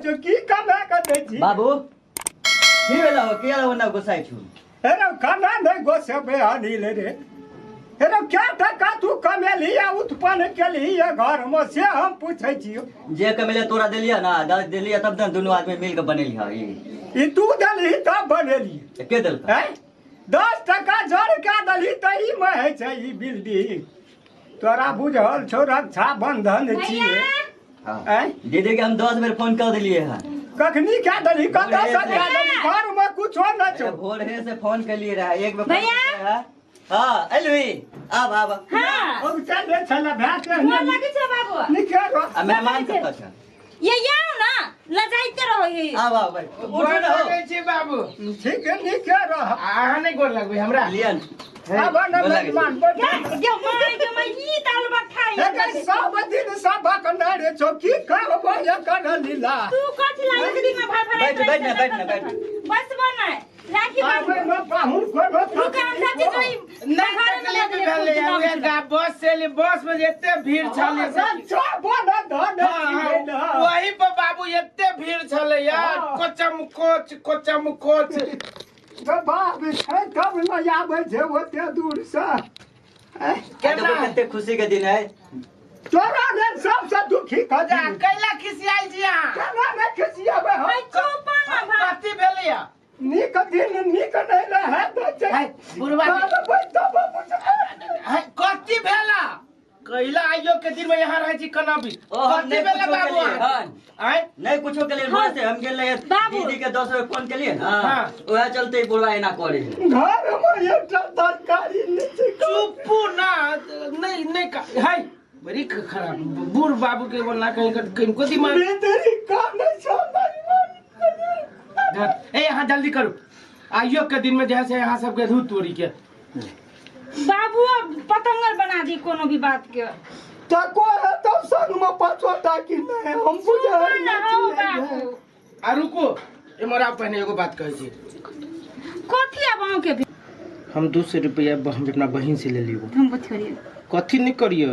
छौ की कमा के दै छी बाबू की भेल हो किया ओना गुस्साइ छु हे रौ खाना नहि गोसेबै अनिल रे हे रौ क्या टका तू कमेलही आ उत्पन्न केलही ये घरमे से हम पूछै छियौ जे कमेले तोरा देलियै ना देलियै तब ने दुनू आदमी मिल के बनेलियै ई ई तू देलही तब बनेलियै तऽ के देलका आँय 10 टका जर कए देलही तऽ ई मे होइ छै ई बिल्डिंग तोरा बुझल छौ रक्षा बंधन छियै हाँ। आँय दीदी के हम 10 बेर फोन कर देलियै हन कखनी कए देलही कतऽसँ कए देलही घरमे कुछो नहि छौ भोरे से फोन केलिए रहे एक बेर फोन भैया? केलियै रहे। हाँ एलवी आब आब हाँ हम चल छलै भए गोर लगै छै बाबू नीके रह आ मेहमान कतऽ छै ये आउ ना लजाइते रहो ये आब आब भाई उठू गोर ना हो लगै छी बाबू ठीक है नीके रह अहाँ नहि गोर लगबै हमरा लियन आब न गोर लागै छी। मेहमान बैठ गे माय गे my ई ताल बठाई एकर सब दिन सबक नहि रे छौ की कहबो एकर लीला तू कथि लागे दिन में भाई भाई बैठ, बैठ ना, बैठ ना, बैठ। बस बना राखी बांध आबै मे पाहुन कोनो रुक हम चाची जो ई नहि घर में तकलीफ भेलै उएह गा बस से एली बस में जे एते भीड़ छलै से हाँ, वही पर बाबू एते भीड़ छलै यार कोचम कोच कोचम कोच बाप छै तब ने आबै छै ओते दूरसँ आइ देखो कते खुशी के दिन है तोरा लेल सबसँ दुखी जा कथी कैला खिसियाइ छी अहाँ केना नहि खिसियाबै हम भाई चुप ना भाई कथी भेलै या नीक दिन नीक नहि रहै दै छै है, बुढ़वा बाबू तब बुझ- है, कथी भेला कैला आइयो के दिन में यहाँ रहै छी कनाबी ओ हम कथी नहीं भेला कुछो बाबू के लिए अहाँ? हन आँय नहीं कुछो के लिए भोरे से हम गेल रहियै बाबू। दीदी के 10 बेर फोन केलिए ना हाँ। वएह चलते ई बुढ़वा एना करे है घरमे एकटा तरकारी नहि छै चुपू ना नहीं नहीं है बड़ी खराब बूढ़ बाबू के बोलना कहीं किनको दिमाग भीतरी कानै छौ ए यहाँ जल्दी करू आइयो के दिन में जैसे यहाँ सबके धूत तोड़ी के बाबू अब पतंगर बना दी कोनो भी बात के तको हेतौ संगमे पाँचो टा कि नहि हम बुझै ना नहि हो छियै। बाबू आ रुको एमहर आउ पहिने एगो बात कहै छी कथी आब अहूँ के हम 200 रुपया हम अपना बहिन से ले लियो हम कथी करिए कथी नहीं करियो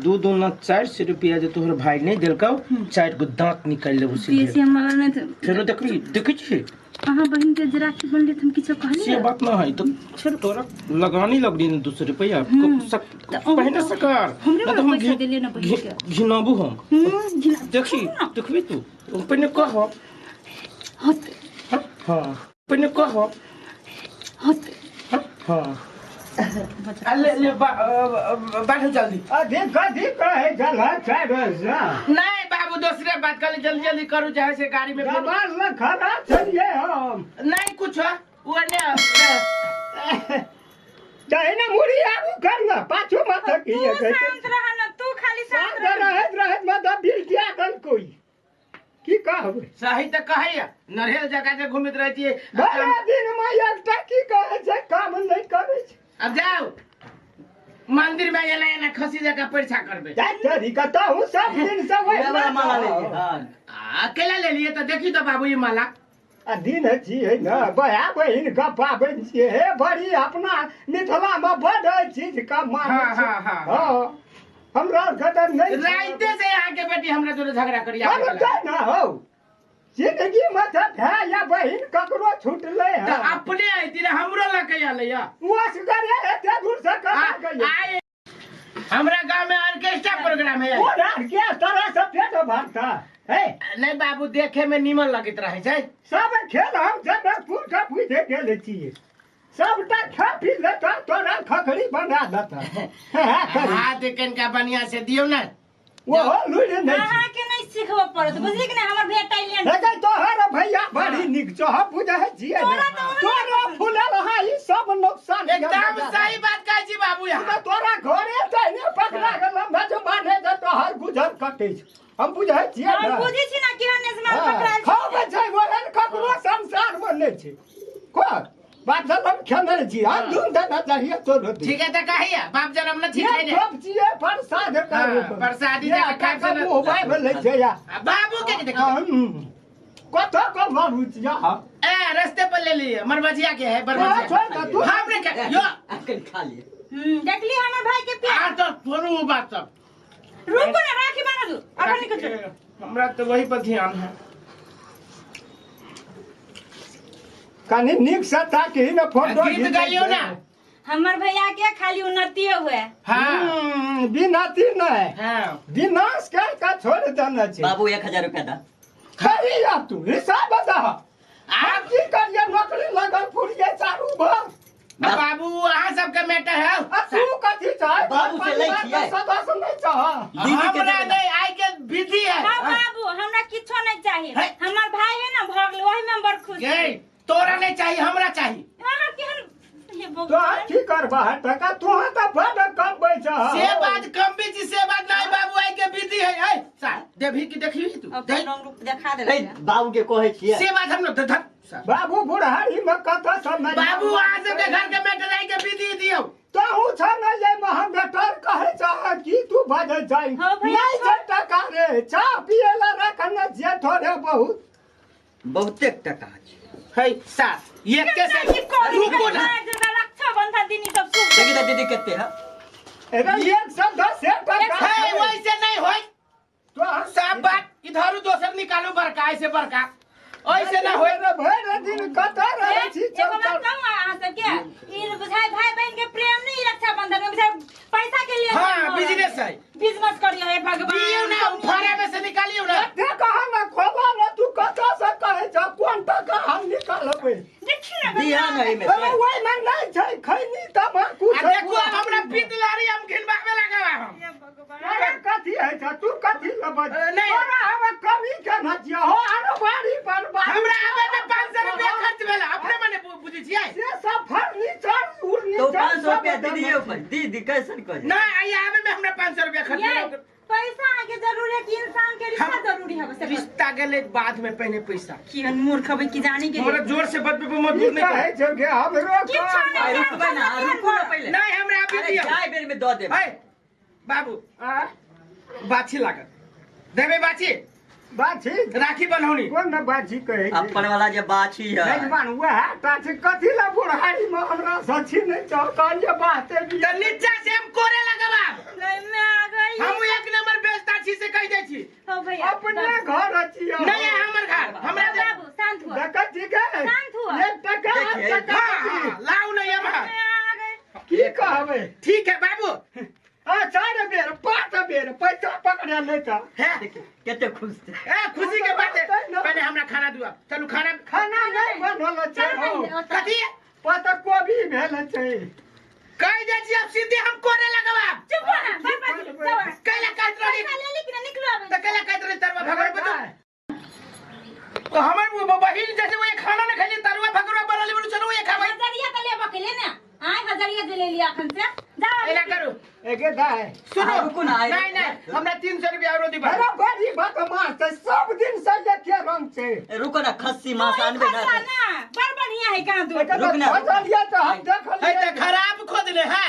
दू दूना 400 रुपया जे तोहर भाई नहीं देलकौ चारि गो दांत निकालि लेबो सीधे बेसी हमरा नहीं तो फेरो देखली देखै छी अहाँ बहिन के जे राखी बनले त हम किछो से कहलिए बात न है तो तोरा लगानी लगनी ने 200 रुपया तऽ अहूँ पहिने तऽ से कर हमरे ना तो हम पैसा देलियै ने बहिन के। घिनाबू हम देखी देखबी तू पहिने कह हाँ हाँ पहिने कह हाँ हाँ आ ले ले बैठो जल्दी अधिक कथी कहै छलह चारि से नहीं बाबू दूसरे बात कर जल्दी जल्दी करू चाहे से गाड़ी में फेर- जबान लग खड़ा छलियै हम नहीं कुछ है वो नहीं चाहे ना मुड़ी आगू कर ना पाछू मत तू की शांत रह ना तू खाली शांत शांत रह रहैत रहैत मत बिल दिया कल कोई की कहबै सही तो कहैया नरेल जगह से घूमित रहै छियै भरा दिन में एकटा की कहै छै काम नहि करै छै अब जाओ मंदिर में एला एना खसी जगह परीक्षा करबे जाय तरी कतहु सब दिन से इएह वाला माला लेलियै हन आ, अकेला ले लिए तो देखी तो बाबू ये माला आ दिन छियै ने बया बहिन के पाबनि छियै हे बड़ी अपना मिथिला में बड एहि चीज के मानै हाँ, छै हाँ, हाँ, हँ हमरा आरके तऽ नहि छै। राइते से यहाँ के बेटी हमरा जोरे झगड़ा करिया हम तऽ ना हौ जिंदगी में तऽ भाय या बहिन ककरो छुटलै तो हँ अपने आती रहे हमरो लके आले या असगरे एते दूर से कमा गई आए हमरा गांव में ऑर्केस्ट्रा प्रोग्राम है ओ रात के तरह से पेट भरता है नहीं बाबू देखे में नीमन लगैत रहे छै सब खेल हम जनकपुर के बुझे गेल छियै सबटा खा पी लेता तोरा खखड़ी बना देता हाथ कनिका बढ़िया से दियौ ने ओहो लुरि नहि छै। अहाँ के नहीं सिखबऽ पड़त बुझली कि नहीं हमर भैया टैलेंट हे गै तोहर भैया बड़ी नीक छौ हम बुझै छियै ने तोरा तऽ ओहने तोरा फुलल है ई सब नुकसान एकदम सही बात कहै छी बाबू यहाँ तोरा घरे तहने पकड़ा गेल लम्बा जो माने जे तोहर गुजर कटै छौ हम बुझै छियै हम ने बुझै छी ना केहन स्माल पकड़ायल छै। खाबै छै ओहन ककरो संसार मे नहि छै को बाप जनम खेने छी हम दून देना चाहिए तोरो ठीक है तऽ कहिया बाप जनम न ठीक है ने सब छियै प्रसाद हाँ, प्रसादी ये दे के खाइ छै ने। मुँह बाबि लै छै या आ, बाबू के देखियो कतऽ के मारू छियै हम ए रास्ते पर ले लिए मरबजिया के है तोरा बरबजिया छोड़ दे तू हमरे के यो अखन खा लिए देखली हमर भाई के प्यार आ तो छोड़ू उ बात सब रुको ना राखी बांध दू अखन निकल हमरा तो वही पर ध्यान है कनी नीक से ताकि ने फोटो गीत गाइयो ना। हमर भैया के खाली उन्नति हुए। हाँ। बिनती नहीं, हाँ। विनाश कर का छोड़ देने छै। बाबू 1000 रुपया दा। खरी अब तू हिसाब बता। आप की करिए नौकरी लगल फुरिए चारू भर। बाबू अहाँ सबके मैटर है। आ तू कथी चाहे? बाबू से लै छियै। सदस्य नहीं चाह। दीदी के हमरा देबै ना। नहीं, आइ के विधि है। हाँ बाबू, हमरा किछो नहीं चाहिए। है। हमर भाई है ना भऽ गेल, ओही में हम बड़ खुश छी। ये तोरा नहीं चाहिए, हमरा चाहिए। अहाँ केहन हे तो भगवान। की करबा है टका? तू तऽ बड कमबै छह। से बात कम भी छी, से बात नहीं बाबू, आइ के विधि है। ऐ सार देबही कि देखही तू? अपन दे। रंग रूप देखा ए, देलक। बाबू के कहै छियै। से बात हम न धक सार। बाबू बुढ़ारी में कतऽ सब बाबू अहाँ सबके घर के मैटर आइ के विधि दियौ। तहु छ न ये महामेटर कहै छह की तू बाजै छै? हँ भैया, नहीं छै टका रे, चाह पिए ला रखने छियै थोड़े बहुत। बहुते टका छै। है सार एके से की करी? रुको ना। रक्षाबंधन दिन ई सब शुभ। देखी तऽ दीदी कते है। अरे 110 टका। है वैसे नहीं होय। तो सब बात इधर दोसर निकालू, बड़का ऐसे बड़का ऐसे ना होय। रे भरि दिन कतऽ रहै छी? एगो बात कहूँ अहाँ सबके, ई बुझाइ भाई बहन के प्रेम नहीं, ई रक्षाबंधन में बुझाइ पैसा के लिए। हाँ, बिजनेस है। बिजनेस करियो। हे भगवान, दियौ ना, उ फड़ा में से निकालियौ ना। देख हम खोला ने, तू कतऽ से कहै छह कोन टका हम निकालबै? देखी ना। दिया ना एहिमे अरे से। ओहिमे नहि छै खैनी तमाकू आ छै। देखू अब हमरा पीत लारी हम घिनबावे लागब हम। हे भगवान। अरे कथी होइ छै? तू कथी लेबै? नहीं। तोरा हम कमी केना छियै हो? आरो बाड़ी पर बाड़ी। हमरा आबे में 500 रुपया खर्च भेल, अपने मने बुझै छियै। से सब फर्नीचर तो उर्नीचर 500 सब रुपया दीदी ऊपर दीदी कैसन कहे? ना आई आबे में हमरा 500 रुपया खर्च ये भेल। पैसा अहाँके जरूरी है कि इंसान के रिश्ता हम- जरूरी है? बस रिश्ता गेलै बाद में, पहले पैसा। की मूर्ख हबै की जाने के। हमरा जोर से बतबे पर मजबूर की नहीं कहै कर। छौ गे हमरो? किछो नहि। आ, रुकबै ना, रुकू ना पहिले। नहीं हमरा अभी अरे दियौ। जाय बेर में दऽ देब। है बाबू आ? बाछी लागत देबै, बाछी। बाछी? राखी बन्हौनी। कोन ने बाछी कहै छै? अपन वाला जे बाछी है। मेजबान वएह टा छै। कथी लए बुढ़ारी मे हमरा सची नहि छौ? कहलियै बाते भी। तऽ नीचा से हम कोरे लगब आब। मैं आ गई। हम एक नंबर बेचता छी से कहि दै छी। हो भैया। अपने घर अछि। नहीं है हमर घर, हमरा दे। बाबू शांत हुआ। देखै छी के शांत हुआ। एक टका देखिए। टका हाँ, हाँ, लाउ नहीं एम्हर। मैं आ गई। की कहबै? ठीक है बाबू। आ 4 बेर 5 बेर पैसा पकड़े ले छ। है देखिए कते खुश छै। ए खुशी के बात है, पहले हमरा खाना दुआ, चलू खाना। खाना नहि बनल छै। चल हौ। पहिले ओतऽ। कथी? पता कोबी भेल छै। कहि दै छी आब सीधे हम कोरे लगब आब। चुप हो ना, बाबा जी, जाओ। कैला कहैत रही? पैसा ले ली कि ना? निकलो अब। तऽ कैला कहैत रही तरुआ भगवान बतू तो हमर बहिन जैसे वो ये खाना न खैली, तरुआ भगरुआ बनल बोलू, चलू ये खाबै। हजरिया तऽ लेबऽ के ले ने आय, हजरिया जे ले लिया अखन से जाओ। एना करू। एके दाय। सुनो। आ, रुकू ना, आइ- नहीं नहीं, हमरा 300 रुपया औरो दिबा। अरे बड़ी बदमाश छै, सब दिन से एके रंग छै। ए, रुको ना, खस्सी मांस ओही आनबै ना। खस्सा ना बड़ बढ़िया है कहाँ दूर। एके रुक ना। खोजलियै तऽ हम है देखलियै। तऽ खराब खोजले है।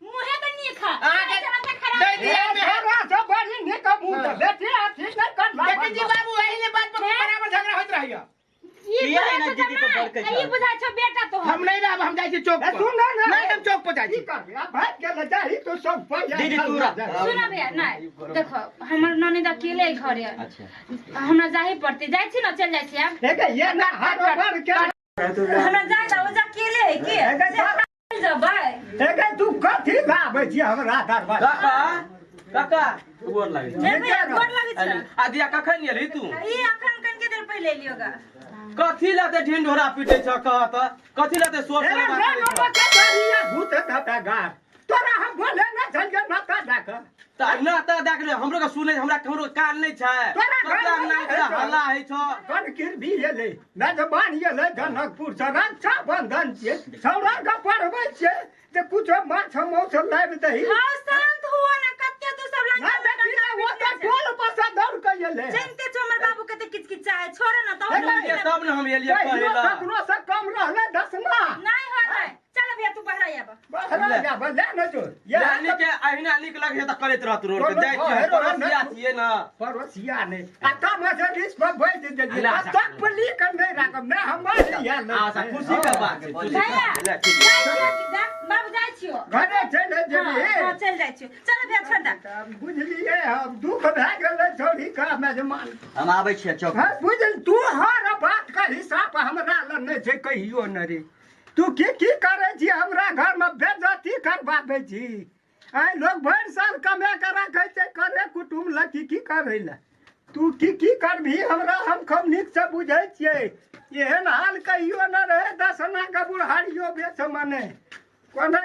मुँहे तऽ नीक है। अहाँके तऽ खराब। दै दिया में है। तोरा से बड़ी नीक मुँह तऽ बेटी अथी नहि कर। देखी जी बाबू, एही ले बात पर बराबर झगड़ा होइत रहैया। ई किया बुझाइ एना छौ दीदी पर जमाइ, भड़कै आ ई छौ? बुझाइ छौ बेटा तोहर। हम नहीं रहब, हम जाइ छी चौक ए, पर। तू ना ना। नहीं, हम चौक पर जाइ की छी। करबै? आ भागि गेल जाही तो सब पैसा। दीदी, तू रह। सुन भैया, नहीं देखो, हमर ननद अकेले है घरे। अच्छा। हमरा जाही पड़तै, जाइ छी ना, चल जाइ छी आब। एके ये ना हाथ भर के। हमरा जाइ दा, ओ अकेले है के। एके से चल जेबै। एके तू कथी लाबै छी हमरा दरबार? काका, काका, गोर लागै छी। ए भैया, गोर लगै छै। आ दिया, कखन एलही तू? ई अखन कनके देर पहिले एलियो गा। कथी लए ते ढिंढोरा पीटै छ? कह तऽ, कथी लए ते शोर एरे शराबा ना करै ना छ? के गाड़िया भूत धता गार तोरा हम बोले ना चलिए नाता जाकर। तऽ ना तऽ देख ले, हमरो के सुनै, हमरा हमरो कान नहि छै? तोरा कते घर अंगना मे के हल्ला होइ छौ। कनकिर भी एलै, मेजबान एलै जनकपुर से, रक्षा बंधन छियै, छौड़ा के पढ़बै छियै जे कुछो माछ मौस लाबि दही। हाँ, शांत हुआ ना, कते तू सब ना देखी ना, ओ तऽ टोल पर से दौड़ के एलै। जानते छो हमर बाबू कते किचकिचा है, छोड़े ना तो। ए, तब ने हम एलियै कहियो कहै लए। ककरो से कम रहलै दसना। नहीं हो नहीं, चलो भैया, तू बाहर आब। बहरा जाब ले न जो ये। यानी के अहिना नीक लगै तऽ करैत रहत रोड के जाइ छियै, कोनो पड़ोसिया छियै ने। पड़ोसिया नहि आ तब से रिस पर बैठ देलियै ला, आ तक पर लिख नहि राखब नहि हमर इएह अच्छा, खुशी के बात छै, खुशी के भैया बात छै। ले, ठीक जाइ छियो, जा बाबू, जाइ छियो। घरे चलि हाँ जेबही। हाँ, चल जाइ छियो, चलो भैया, छोड़ दे। बुझलियै, हम दुख भए गेलै छौड़ी का मेजमान। हम आबै छियै चौक। हाँ, बुझल तू हर बात कही। हिसाब हमरा लग नहि छै कहियो न रे। तू की की करै छी हमरा घरमे? बेज्जती करबाबै छी। आइ लोग भरि साल कमा के राखै छै करे कुटुम्ब लए, की की करै लए। तू की की करबही हमरा हम खूब नीकसँ बुझै छियै। एहन हाल कहियो न रहै दसना के बुढ़ारियो बेच मने कोना।